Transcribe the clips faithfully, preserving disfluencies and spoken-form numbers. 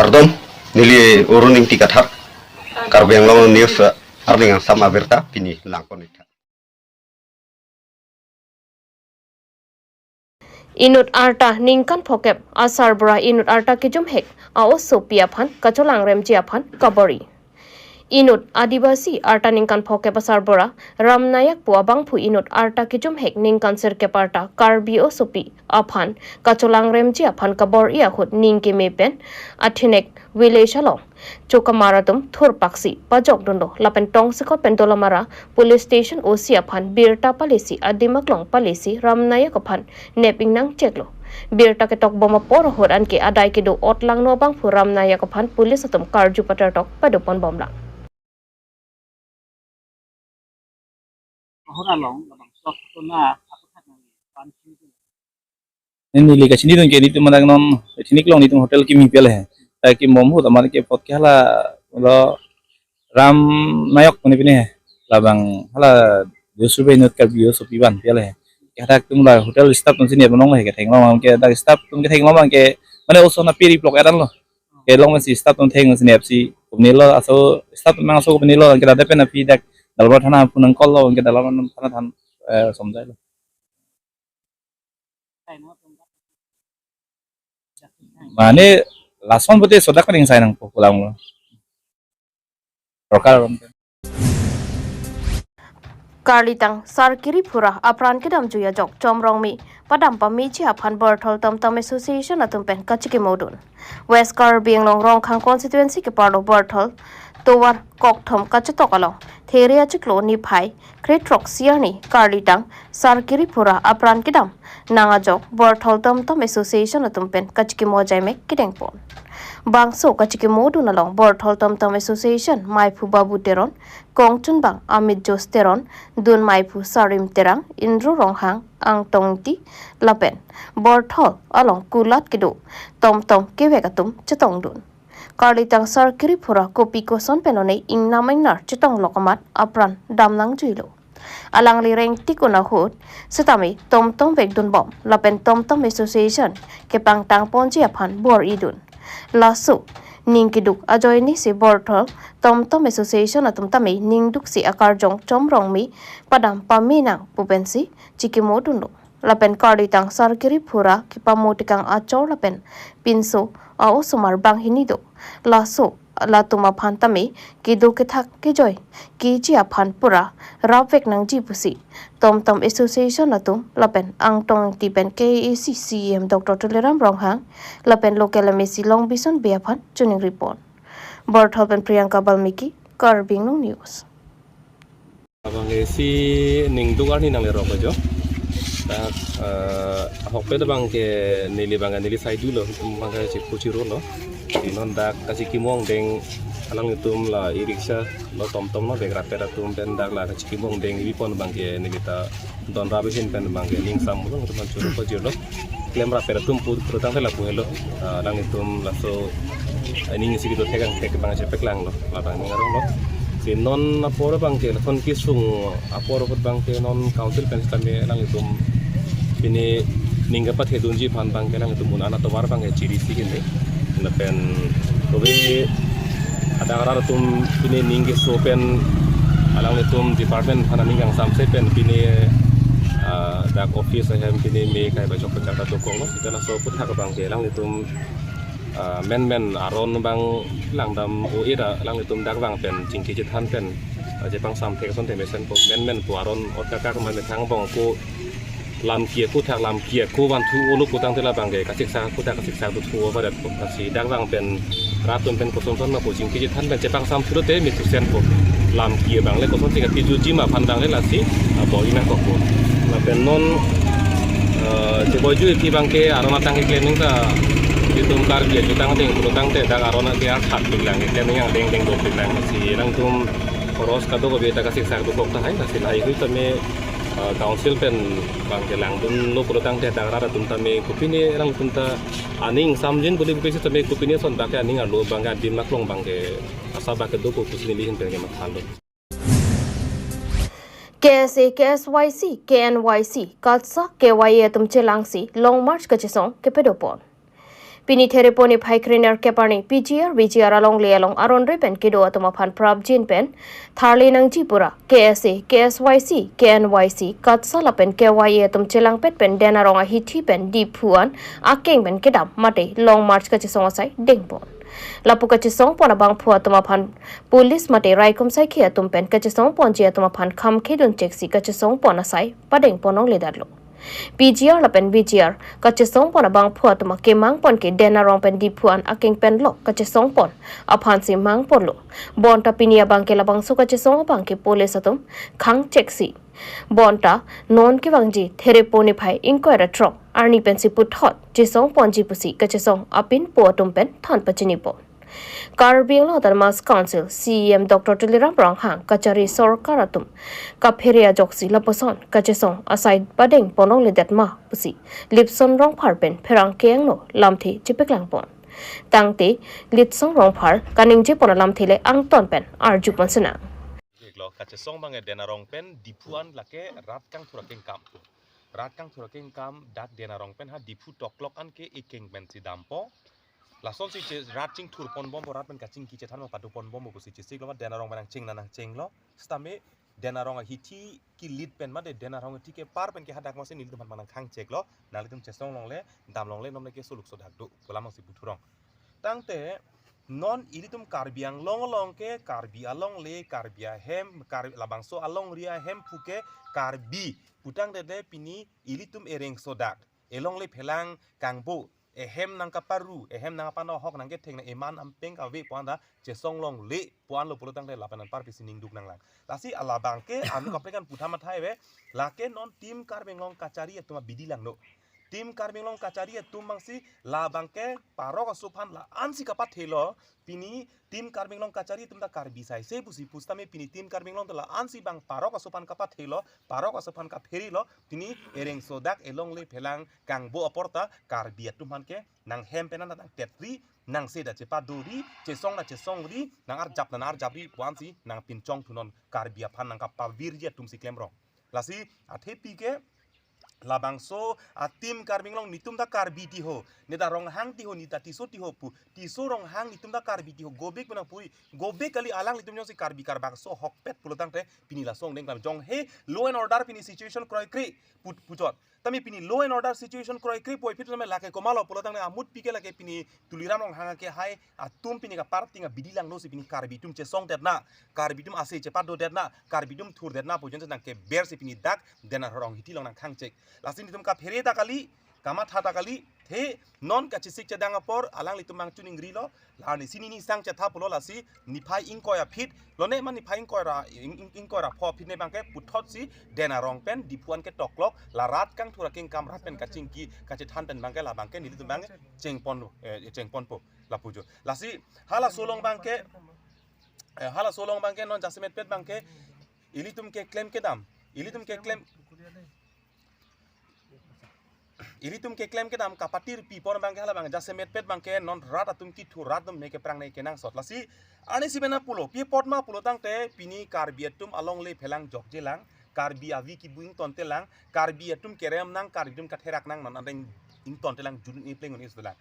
Kardom, neli Arun Ingti Kathar, Karbi Anglong News, eh, arni kangsam abirta pini langpon-iktha. Inut arta ningkan phokep asarbura inut arta kejumhek a-osopi aphan kacholangremji aphan kabor-i. Inut Adivasi arta ningkan phokep asarbura Ram Nayak pu abangphu inut arta kejumhek ningkan sirkep arta Karbi osopi aphan kacholangremji aphan kabor-i ahut ning keme pen Athinek village along chokamar atum thurpaksi pajokdunlo lapen tongsekot pen Dolamara police station O C aphan birta palisi adim aklong palisi Ram Nayak aphan nep ingnang cheklo. Birta ketokbom apor ahut anke adai kedo-ot langno abangphu Ram Nayak aphan police atum karju patertok padoponbomlang. Ahora long labang sok tona apa khat nang pan sini. Neli kachinidun ke nelitum madak non Athinek along nelitum hotel kimi pi le he. Ta kembom ahut amat ke apot ke hala lo Ram Nayak pune pine he. Labang hala Joshua inut Karbi osopi abang pi le he. Ke hadak atum la hotel staff atum si nep nong he, ketheklong ke dak staff atum ketheklong abang ke mane oso na piri plok eran lo. Kelong si staff atum theng si nep si kumni lo, aso staff atum aso kumni lo, ke dak pen api dak Dalbar thana pu nang call lo, ke Dalbar thana than, eh, somjai lo. Mane lason pute sodak ning sai nangpo pulang lo. Sorkar. Karlitang Sarkiri Phura apran kedam jui ajok Chomrongmi padam pameji aphan Borthol Tomtom Association atum pen kachikimodun. West Karbi Anglong Rongkhang constituency keparlo Borthol tovar kokthom kachetok along There achiklo niphai krethrok siarni Karlitang Sarkiri Phura apran kedam nang ajok Borthol Tomtom Association atum pen kachikimo ajaimek kedengpon. Bangso kachikimodun along Borthol Tomtom Association maiphu Babu Teron, kongchunbang Amit Jos Teron, dun maiphu Sarim Terang, Indro Ronghang, Angtong Ingti lapen Borthol along kulat kedo tomtom kevek atum chetongdun. Karlitang Sarkiri Phura kopi koson pen one ingnam ingnar chetonglok amat apran dam nangjuilo. Alangli rengtik un ahut setame tomtom vekdunbom lapen Tomtom Association kepangtangponji aphan bor-idun. Laso ning keduk ajoine si Borthol Tomtom Association atum tame ningduk si akarjong Chomrongmi padam pame nang pu pensi chikimodunlo. Lapen Karlitang Sarkiri Phura kepamo tekang achor lapen pinso a-osomar banghini do. Laso latum aphan tame kedo kethak kejoi keji aphan pura rapvek nangji pusi Tomtom Association atum lapen Angtong Ingti pen K A A C C E M Doctor Tuliram Ronghang lapen local M A C Longbison Bey aphan chuning report. Borthol pen Priyanka Balmiki, Karbi Anglong News. Abang ke si ningduk arni nanglerok ajo. Dak, eh, ahokpet abang ke neli abang ke neli saidu lo, abang ke si puchiro lo. Di non dak kachikimo angdeng alanglitum la e-rickshaw lo tomtom lo bek rapet atum pen dak la kachikimo angdeng ipon abang ke neli ta don rabisin pen abang ke ning sam lo, atum churu pajirlo. Klem rapet atum pu putang tela pu helo. Ah, alanglitum laso aning isi kedo thekang thek abang chepeklanglo. Labang ning arong lo. Si non apor abang ke lason kesung apor apot abang ke non council pen setame alanglitum pine ning kepathedunji aphan abang ke alanglitum un-an atovar abang ke chiri si kene. Lapen kobe adak arat atum pine ning keso pen alanglitum department aphan aning kangsamse pen pine, ah, dak office ahem pine me kai bajok pejak ta dokok lo. Sita laso aputhak abang ke alanglitum, ah, menmen aron abang langdam o ira alanglitum dak vang pen chingki chethan pen, ah, chepangsam thek asonte mesenpo menmen pu aron otkakak ma methang bong pu lam ki aputhak lam ki ako van thu olo putang tela abang ke kasiksak aputhak kasiksak do thu o barat po. Lasi dak vang pen rat atum pen kosonson ma pu chingki chethan pen chepangsam thu lote me thusenpo. Lam ki abang le kosonsi kapiju ji ma aphan abang le lasi, ah, bor-i nangkokpo. Lapen non, eh, chebor-i ji aphi abang ke aron atang keklem nangta itum Karbi ajutang deng pulotang te dak aron ke arthat piklang keklem nang deng deng dopiklang. Lasi alangtum khoros kadokave ta kasiksak dokok tahai, lasi lahai hui tame, eh, council pen abang ke langdunlo pulotangte dak rat atum tame kopine alangtum ta aning samjin buli bukisi tame kopine ason abang ke aning arlo abang ke adim aklong abang ke asa abang ke dokok pusi neli ahin pen kemathalo. K S A, K S Y C, K N Y C, KATSA, K Y A atum chelangsi Long March kachesong kepadopon. Pini Therepo niphai krenerkep arni P G R V G R alongle along aron ri pen kedo atum aphan prapjin pen tharle nangji pura K S A, K S Y C, K N Y C, KATSSA lapen K Y A atum chelangpet pen Den Arong ahithi pen Diphu an akeng pen kedam mate Long March kachesong asai dengpon. Lapu kachesong pon abangphu atum aphan police mate raikom saikhi atum pen kachesong ponji atum aphan kham khedun cheksi kachesong pon asai padengpon longledetlo. P G R lapen V G R kachesong pon abangphu atum akemang pon ke Den Arong pen Diphu an akeng pen lok kachesong pon aphansi mang ponlo. Bonta pini abangke labangso kachesong abangke police atum khang cheksi. Bonta non kevangji Therepo niphai ingkoi ra throk arni pensi puthot chesong ponji pusi kachesong apinpo atum pen than pachini pon. Karbi Anglong Autonomous Council C E M Doctor Tuliram Ronghang kachari sorkar atum kaphere ajoksi lapuson kachesong asai padengpon longledet ma pusi Lipson Rongphar pen pherangke angno lamthe chepeklang pon. Tangte Lipson Rongphar kaningje pon alamthe le angton pen arju pon sena. Iklo kachesong abang Den Arong pen Diphu an lake rat kangthur akeng kam. Rat kangthur akeng kam dak Den Arong pen ha Diphu toklok an ke ekeng pensi dampo. Lasonsi che rat chingthur pon bompo, rat pen kachingki chethan ma padu pon bompo pusi chesiklo ma Den Arong pen nangcheng na nangchenglo. Sitame Den Arong ahithi kilit pen mate Den Arong ahithi kepar pen ke hadak masi nelitum aphan nangkhang cheklo. Nanglitum chesong longle, dam longle, non ke suluk sodak do pu alam si puthurong. Tangte non ilitum Karbi Anglong along ke Karbi alongle, Karbi ahem, Karbi labangso alongri ahem pu ke Karbi putangte de pini ilitum ereng sodak, elongle phelang kangbo, ehem nangkaparu, ehem nangkapanohok nangkethek nang eman ampeng kave pu anta chesong longle pu anlo pulo tangte lapen anparpi sining duk nanglang. Lasi alabangke anu kaprek an puthot mathai ave, lake non Team Karbi Anglong kachari atum abidi langno. Team Karbi Anglong kachari atum abangsi labangke parok aso aphan la-ansi kapathelo, pini Team Karbi Anglong kachari atum ta Karbi saise pusi pusitame pini Team Karbi Anglong ta la-ansi bang parok aso aphan kapathelo, parok aso aphan kapherelo, pini ereng sodak elongle phelang kangbo apor ta Karbi atum aphan ke nanghem pen nangtetri, nangse ta chepadori, chesong ta chesongri, nang-arjap ta nang-arjapri pu ansi nangpinchong thunon, Karbi aphan nangkapavirji atum si klemrong. Lasi athepi ke labangso a Team Karbi Anglong, netum ta Karbi tiho, ne ta Ronghang tiho, ne ta Tisso tiho pu, Tisso Ronghang netum ta Karbi tiho, gobek pu nangpuri, gobek kali, alanglitum jongsi Karbi Karbak so hokpet pulo tangte pini laso angdeng klam jong he law and order pini situation kroikre put puchot. Tame pini law and order situation kroikre pu aphi tame lake komatlo pulo tangte amutpi ke lake pini Tuliram Ronghang ke hai atum pini kaparting abidi langno si pini Karbi atum chesongdetna, Karbi atum ase chepadodetna, Karbi atum thurdetna pu ajoine nangkeber si pini dak Den Arong ahithi along nangkhang chek. Lasi netum kaphere ta kali, kamatha ta kali, the non kachesik chedang apor alanglitum nangchiningrilo, la arni si neli sang chetha pulo, lasi niphai ingkoi aphi lo ne ma niphai ingkoi ra ing-, ing-, ingkoi ra pho aphi ne abangke puthotsi Den Arong pen Diphu an ke toklok, la rat kangthur akeng kam rat pen kachingki kachethan pen abangke labangke nelitum abang chengpon, eh, chengponpo lapu jo. Lasi halaso along abangke, eh, halaso along abangke non jasemetpet abangke ilitum keklem kedam, ilitum keklem, ilitum keklem kedam kapatir pipon abangke halabang jasemetpet abangke non rat atum kithur, rat atum me keprang ne kenangsot. Lasi arnisi bena pulo, pi apot ma pulo tangte pini Karbi atum alongle phelang jokjelang, Karbi avi kibu ingtontelang, Karbi atum kerem nang, Karbi atum katherak nang, non adeng ingtontelang, jun ipleng un isdelang.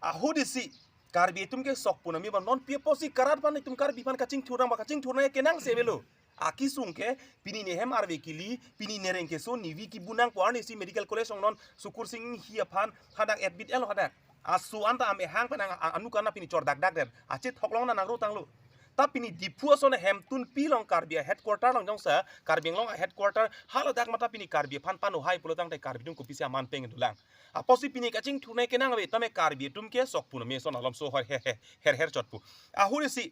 Ahut isi Karbi atum ke sok pu nami ba non pi apotsi karat aphan itum Karbi aphan kachingthur nang ba, kachingthur nang kenangse avelo. Akesung ke pini ne hem arve kili, pini ne reng keso, ne vi kibu nang pu arnisi medical college along non Sukur Sing Enghi aphan hadak admit etlo hadak. Aso anta amehang pen ang, a-, anu kana pini chordakdak det. Achethok along na nangro tanglo. Ta pini Diphu ason ahemtunpi along Karbi a headquarter along jongsi, Karbi Anglong a headquarter haladak mata pini Karbi aphan panohai pulo tangte Karbi atum kopisi aman peng dolang. Apotsi pini kachingthur nang kenang ave tame Karbi atum ke sok pu nami ason alomso her her her her her chot pu. Ahut isi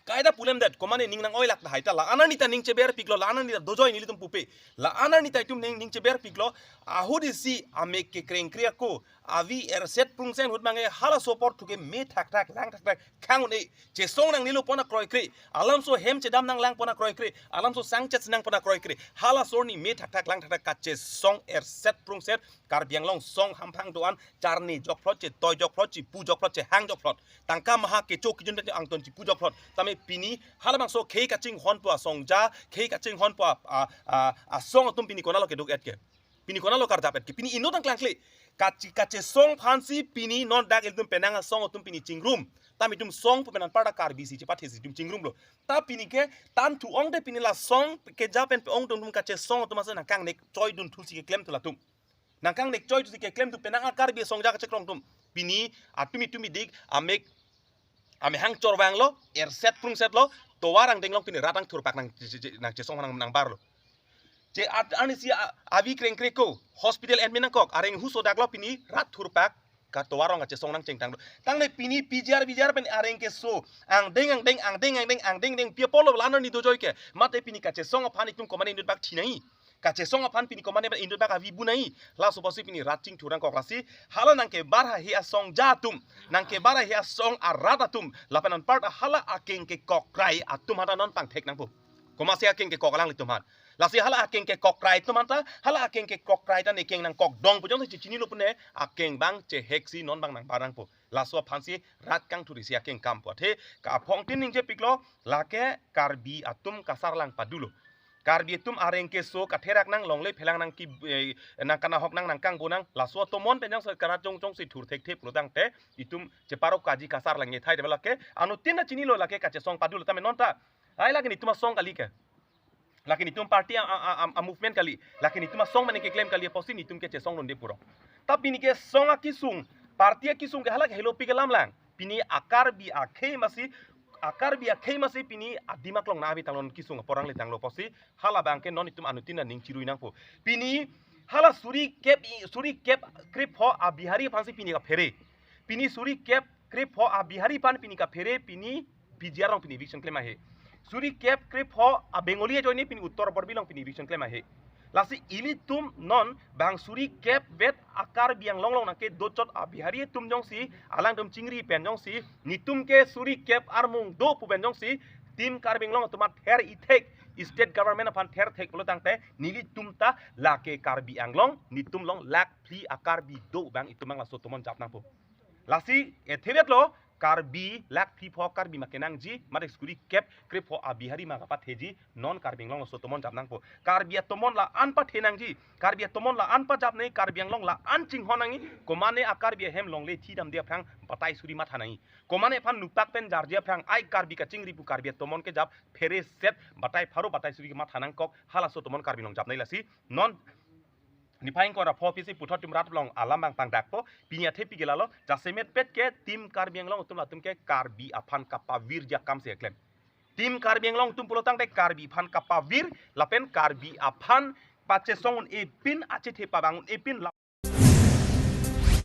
kaita pulemdet, komane ning nang-oilak tahai ta, la-an arni ta ning cheberpiklo, la-an arni ta dojoi nelitum pupe, la-an arni ta itum ning, ning cheberpiklo, ahut isi amek kekrengkre ako, avi erset prungsen ahut abangke halaso apor thu ke me thakthak, lang thakthak, khang un-e, chesong nangnelo pon akroikre, alamso hem chedam nanglang pon akroikre, alamso sang chet nang pon akroikre, halaso arni me thakthak, lang thakthak kachesong erset prungset, Karbi Anglong song hamphang do-an, charni jokphlot, chetoi jokphlot, chipu jokphlot, chehang jokphlot. Tangka maha kecho kijun angton chipu jokphlot. Tame pini halabangso khei kachinghon pu asongja, khei kachinghon pu a, a, a, asong atum pini konatlo keduk et ke. Pini konatlo karjap-et ke? Pini inut nangklangkle. Kache, kachesong aphansi pini non dak ilitum penang asong atum pini chingrum. Tame itum song pu pen anparta Karbi si chepathesi itum chingrumlo. Ta pini ke tan thu-ongte pini la song kejap pen pe-ong atum kachesong atum asa nangkangnek choidun thusi keklemthu latum. Nangkangnek choidunsi keklemthu penang a-Karbi asong ja kachekrong atum. Pini atum itum idik amek amehang chorvanglo, erset prungsetlo, tovar angdeng along pini rat angthurpak nang, nangchesong nang, nangbarlo. Je at ani si a-, avi krengkreko, hospital admit nangkok, areng husodaklo pini rat thurpak, ka tovar along kachesong nangchengtanglo. Tangne pini P G R, V G R pen areng keso, angdeng, angdeng, angdeng, angdeng, angdeng, deng, pi apotlo la non ni dojoi ke, mate pini kachesong aphan itum komatne inut bak thi nangji. Kachesong aphan pini komatne inut bak avi bu nangji. Laso apotsi pini rat chingthur nangkok lasi. Hala nangkebar hahe asong ja atum. Nangkebar hahe asong arat atum. Lapen anparta hala akeng kekokrai atum aphanta non pangthek nangpo. Komatsi akeng kekok alanglitum aphan. Lasi hala akeng kekokrai atum aphanta, hala akeng kekokrai ta ne keng nangkokdong pu jongsi chechinilo pune, akeng abang cheheksi non abang nangbar nangpo. Laso aphansi rat kangthurisi akeng kam pu athe, ka aphong tin ningjepiklo, lake Karbi atum kasarlang padulo. Karbi atum areng keso katherak nang, longle phelang nang ki, eh, nang kanahok nang, nang kangbo nang, laso atomon pen jongsi karat jong jongsi thur thekthe pulo tangte, itum cheparo kaji kasarlang nge thai de lake, anuttin ta chinilo lake kachesong padulo tame non ta. Ai lake netum asong kali ke. Lake netum party a, a, a, a, a movement kali. Lake netum asong mane keklem kali apotsi netum kechesong londe puro. Ta pini kesong akesung, party akesung ke halake helopik alam lang. Pini a-Karbi akhei masi, a-Karbi akhei masi pini adimak along nave tanglo kesung apor nangle tanglo apotsi hala abang ke non itum anuttin aning chirui nangpo. Pini hala suri kep i, suri kep krepho a-Bihari aphansi pini kaphere. Pini suri kep krepho a-Bihari aphan pini kaphere, pini P G R along pini eviction klem ahe. Suri kep krepho a-Bengali ajoine pini Uttar Borbil along pini eviction klem ahe. Lasi ilitum non bang suri kep vet a-Karbi Anglong along nangkedochot a-Bihari atum jongsi, alangtum chingri pen jongsi, netum ke suri kep armung do pu pen jongsi, Team Karbi Anglong atum ather ithek, state government aphan ther thek pulo tangte, nelitum ta lake Karbi Anglong, netum along lakh phli a-Karbi do abang itum abang laso atomon jap nangpo. Lasi ethe vetlo, Karbi lakh phli pho Karbi ma kenangji, mate suri kep krepho a-Bihari ma kapatheji, non Karbi Anglong laso atomon jap nangpo. Karbi atomon la-an pathe nangji, Karbi atomon la-an pajap nangji, Karbi Anglong la-an chinghon nangji, komatne a-Karbi ahem longle thi damde aphrang batai suri matha nangji. Komatne aphan nupak pen jarje aphrang, ai Karbi kachingri pu Karbi atomon kejap, phere set, batai pharo, batai suri kematha nangkok, halaso atomon Karbi Anglong jap nangji lasi, non niphai ingkoi ra pho aphi si puthot atum rat along alam abang pangdakpo, pini athe pike lalo, jasemet pet ke Team Karbi Anglong atum latum ke Karbi aphan kapavirji akam si keklem. Team Karbi Anglong atum pulo tangte Karbi aphan kapavir, lapen Karbi aphan pachesong un-e pin, achethe pabang un-e pin,